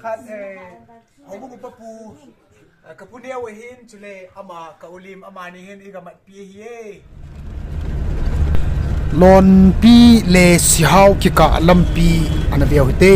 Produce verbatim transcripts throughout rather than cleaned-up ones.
Khat, eh, houbung upa pu, eh, ka pu neo ahin, chule ama ka u Lim, amani hin i ga matpi ahi e. Lonpi le Sihao kikah lampi ana veu hite.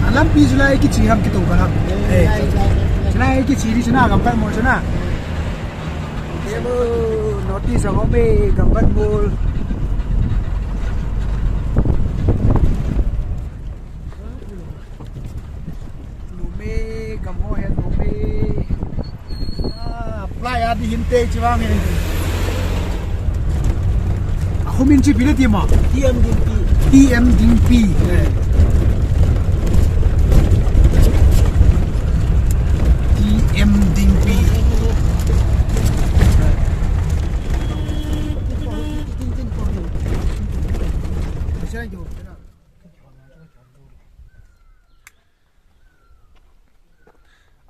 A lampi chu lai kichi ham, kitou kal ham. Eh, chu lai kichi di chu na, Gampat Mol chu na. Notice a home, Gampat Mol. Lum e, gam ho hi lum e. Ah, apply a di hinte chi vang e. A khumin chi pi le ti ma? T M Dingpi. T M Dingpi. Eh. T M Dingpi.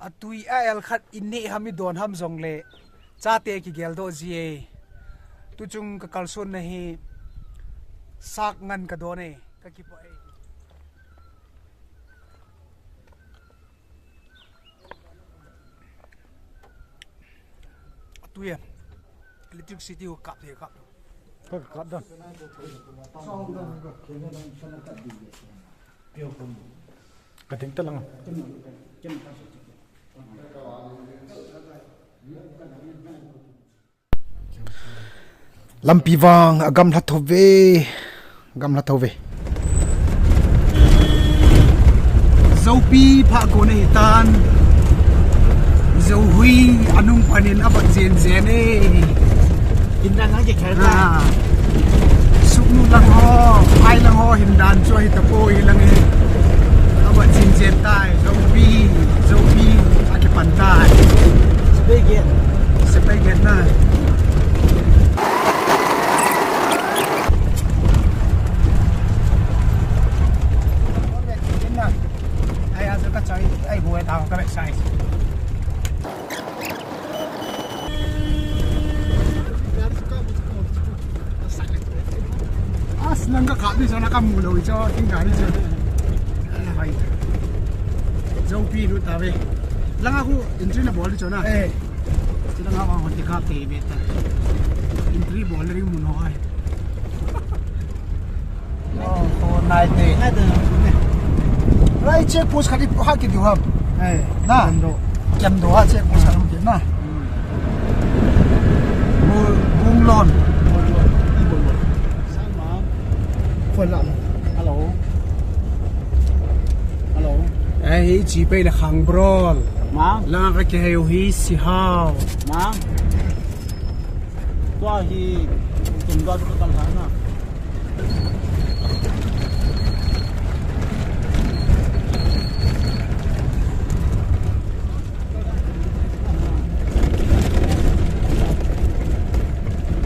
Atui a el khat in neh ham, i don ham jongle chate kigel doh ji e. Tuchung ka kalson na hi sak ngan ka don e, ka kipah e. Atui a electricity u kap thei kap. Ka kap dan. Ka ding ta lang. Lampi vang a gamla tho ve. Gamla tho ve. Zopi pha ko nei tan. Zohui anung panin abat jen jen e. Hindan a kikher ta. Ah. Suknu lang ho, phai lang ho, hindan chu hi tapoi lang e. Abat jen jen tai, Zopi, Zopi, akipan tai. Sepai gate. Sepai gate na. Ai, ajo ka chai, ai, bu ai, tao ka bai sai. As, nang ka kap ni, so na ka mu lo, so, ting ka ni, so. Ai, hai. Zopi lut ta ve. Lang a khu entry na bol ni, so na. Eh. Sila nga vang hon ti kap te ve ta. Entry bol ri mun ho ai. Oh, oh, nai te. Nai te. Rai check post khat i ha ki diu ham. Eh, na. Kiam do. Kiam do ha check post khat ki na. Hmm. Bung, bung lon. Phone la. Hello. Hello. Eh, hi chi pe la khang brol. Ma. La ka ke hi si hao. Ma. Tua hi tum dot ka kal na.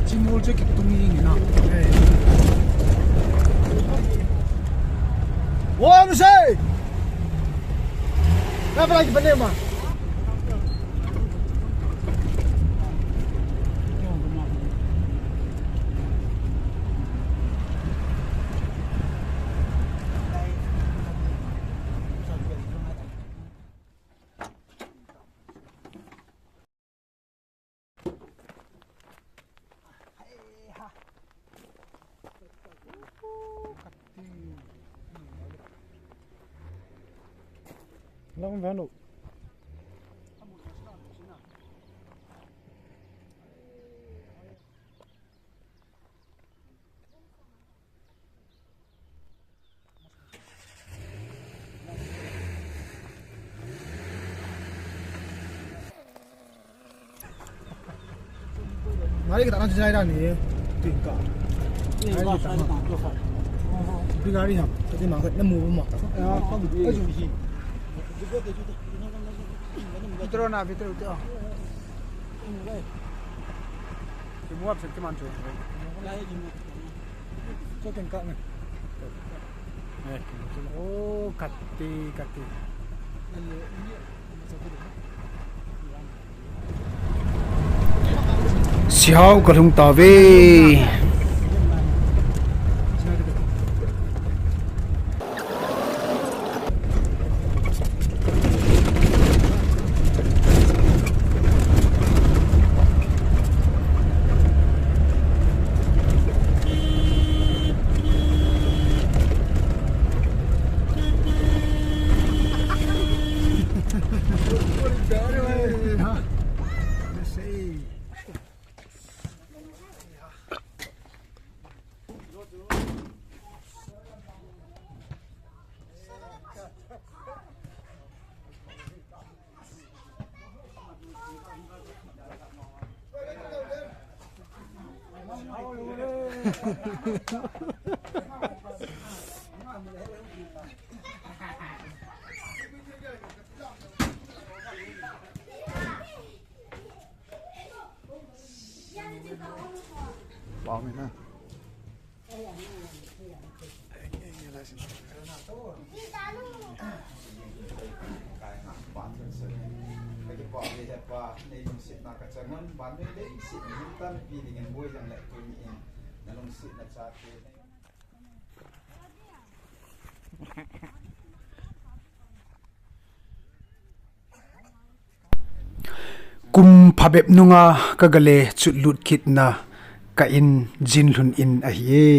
Chimol che kitung ni na. Wo, nu sei. Na pala ki bane ma. Long venu. Gari kita na jai da ni. Tingka. Ni ba sa ta to sa. Bi gari ham. Tadi ma ka namu ma. Ya, ka bi. Vitro na, vitro to. Kimuap sa kiman to. Cho tingka na. Oh, kati, kati. Sihau kalhung tave. Kum phabep nunga ka gale chutlut kitna ka in Jinlhun in ahi e.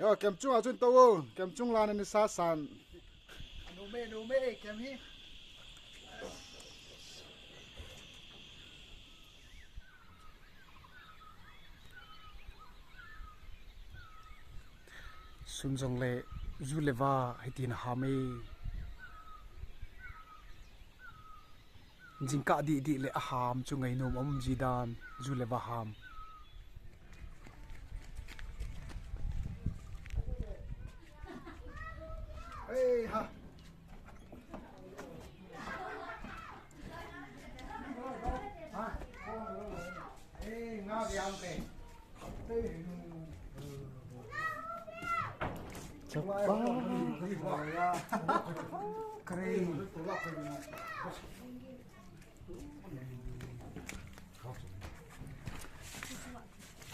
Yo, kem chung a chun to o, kem chung la na ni sa san. Nume, nume, kem hi. Sun jong le ju le va hitin a ham e. Jingkah dih dih le a ham chu ngainom um ji dan ju le va ham. Hei ha.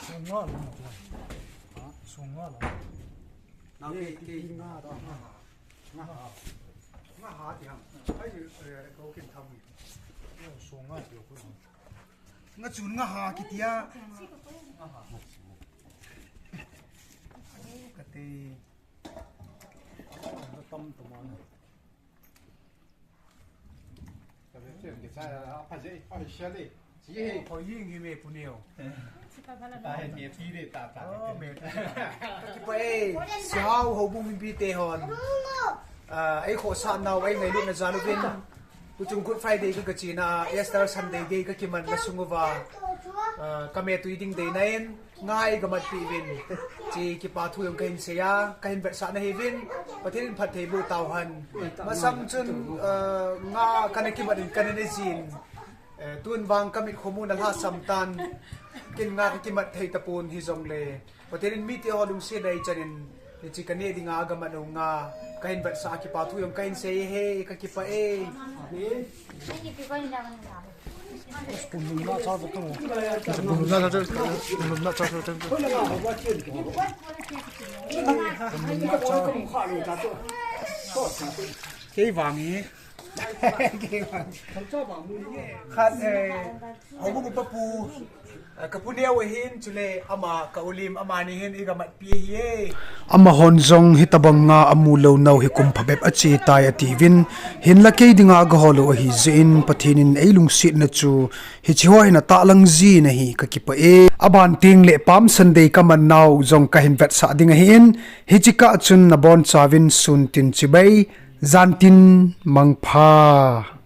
Sunga lo. Ha? Sunga lo. Nau ke, ke. Nga to. Nga ha. Nga ha ti ham. Ai, eh, ko kin tham. Sunga ti ko. Nga chun nga ha kitia. Nga ha. Kati. Tam tam. Sihau houbung mipite hon. Ah, ei khohsah nau, ei ngailutna jal uvin. Tuchung Good Friday ka, ka china, Easter Sunday gei ka kiman na sung uva. Ah, ka me tui ding dei na in. Ngai ka mat pi vin. Chi kipa thu jong ka hin sei a, ka hin vetsah na hi vin. Pathen in phattheiboh tau hen. Masang chun, eh, nga ka na kimat in ka na ne jin. Eh, tun vang ka mit khomu na lhasam tan. Kin nga ka kimat thei tapon hi jong le. Pathen in mite ho lungset na i chan in. Ni chi ka ne ding a ka mat u nga. Ka hin vetsah a kipa thu jong ka hin sei e, ka kipah e. Amen. Kei vang hi, Khat, eh, houbung upa pu, eh, ka pu neo ahin, chule ama ka ulim, amani hin i ga matpi ahi e. Amahon jong hitabanga amu lou nau hi kum phabep ache tai atiuvin, hinla kei dinga ga hol u ahi jeh in Pathen in ei lungsetna chu hiche ho hin atahlang jin ahi, ka kipah e. Aban tengle Palm Sunday ka man nau jong ka hin vetsah ding ahin, hiche kah chun nabonchauvin sun tin chibai, jan tin mangpha.